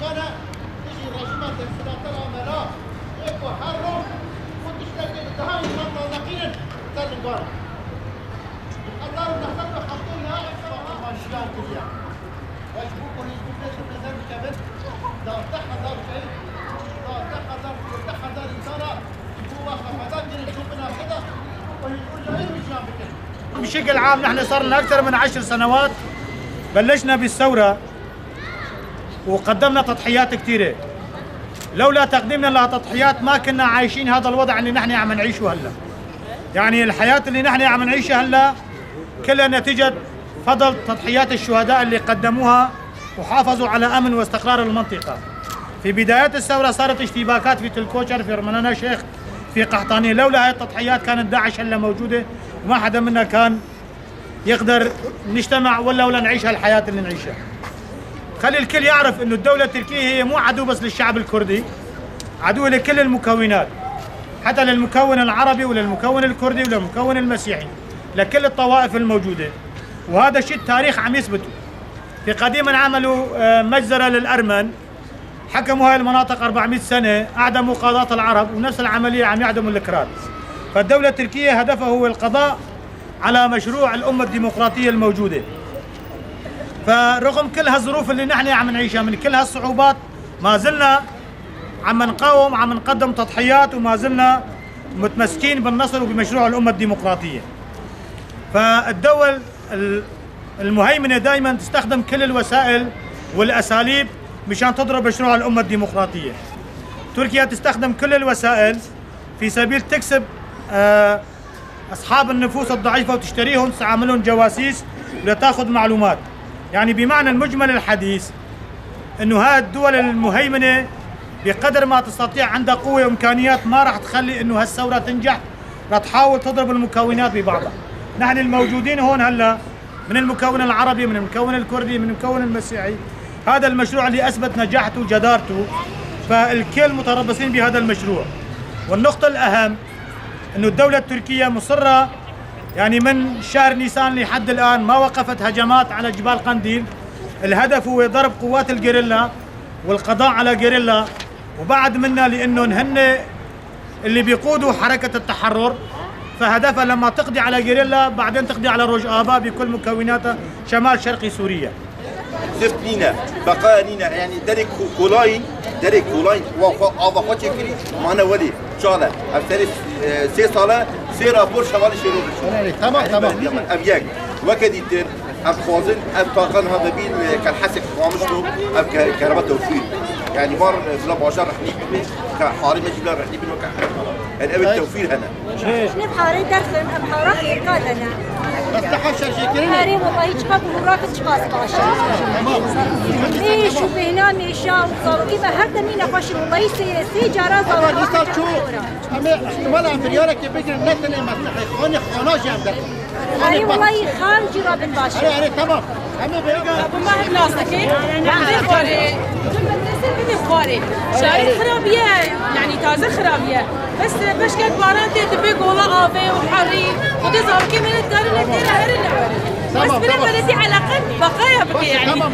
لنگانه تجي رژیمه تحصیلاتر آملا یک و هر روز خودش لگه دهان انسان تازقینن سر لنگانه 1979 کریه وجبو کو هیچ بکرد بزن بکبد 12000 شهید، 12000، 13000 انسان هو خفضان كرن شو بنا خدا بشكل عام. نحن صار لنا أكثر من 10 سنوات بلشنا بالثورة وقدمنا تضحيات كثيرة. لولا تقديمنا لها تضحيات ما كنا عايشين هذا الوضع اللي نحن عم نعيشه هلا. يعني الحياة اللي نحن عم نعيشها هلا كلها نتيجة فضل تضحيات الشهداء اللي قدموها وحافظوا على أمن واستقرار المنطقة. في بدايات الثورة صارت اشتباكات في تلكوشر، في رمنانا شيخ، في قحطانية. لولا هاي التضحيات كانت داعش هلا موجودة وما حدا منا كان يقدر نجتمع ولا نعيش هالحياة اللي نعيشها. خلي الكل يعرف انه الدولة التركية هي مو عدو بس للشعب الكردي، عدو لكل المكونات، حتى للمكون العربي وللمكون الكردي وللمكون المسيحي، لكل الطوائف الموجودة. وهذا الشيء التاريخ عم يثبته. في قديما عملوا مجزرة للأرمن، حكموا هاي المناطق 400 سنة، أعدموا قادات العرب، ونفس العملية عم يعدموا الأكراد. فالدولة التركية هدفها هو القضاء على مشروع الأمة الديمقراطية الموجودة. فرغم كل هالظروف اللي نحن عم نعيشها، من كل هالصعوبات، ما زلنا عم نقاوم، عم نقدم تضحيات، وما زلنا متمسكين بالنصر وبمشروع الأمة الديمقراطية. فالدول المهيمنة دائما تستخدم كل الوسائل والأساليب مشان تضرب مشروع الأمة الديمقراطية. تركيا تستخدم كل الوسائل في سبيل تكسب أصحاب النفوس الضعيفة وتشتريهم، تعاملهم جواسيس لتأخذ معلومات. يعني بمعنى المجمل الحديث انه هاي الدول المهيمنة بقدر ما تستطيع عندها قوة وامكانيات ما راح تخلي انه هالثورة تنجح، راح تحاول تضرب المكونات ببعضها. نحن الموجودين هون هلا من المكون العربي، من المكون الكردي، من المكون المسيحي، هذا المشروع اللي اثبت نجاحته وجدارته، فالكل متربصين بهذا المشروع. والنقطة الأهم انه الدولة التركية مصرة، يعني من شهر نيسان لحد الآن ما وقفت هجمات على جبال قنديل. الهدف هو ضرب قوات الجريلا والقضاء على جريلا، وبعد منا لأنهم هن اللي بيقودوا حركة التحرر، فهدفها لما تقضي على جريلا بعدين تقضي على روج آبا بكل مكوناتها شمال شرقي سوريا. زفت نينا بقايا نينا، يعني درك كولاين، درك كولاين وآفا كري معنا ولي شاله أفترس سي صالة سي رابور شوالي شيرو. تمام. أم ياك وكدي أم خوازن أم طاقن هذا بين كان حسك خامشتو أم كهرباء توفير، يعني مار بلا باجر رح نيجي كحاري ما جبنا رح نيجي يعني أبي التوفير هنا. شنو بحاري درسن أم حارات يقالنا. بس تحشر شكرني. حاري والله يشقى وراك تشقى 16. ميش وبهنا ميشا وصاروا كيما هردا مين قاش والله سي جارا زاروا. صار شو؟ أما احتمال عم بريالك بيجري نتني مسيحي خاني خاناش هم ده. أي والله خان جرا بن باشا. أنا تمام. أما بيجا. أبو ماهر ناصكي. بدي بدي شاري خرابية، يعني تازة خرابية، بس باش كانت بارانتي تبي قولا آبي وحري ودي زاركي من الدار اللي تيرا هرنا، بس بلا بلدي على الأقل بقايا بقي يعني. تمام.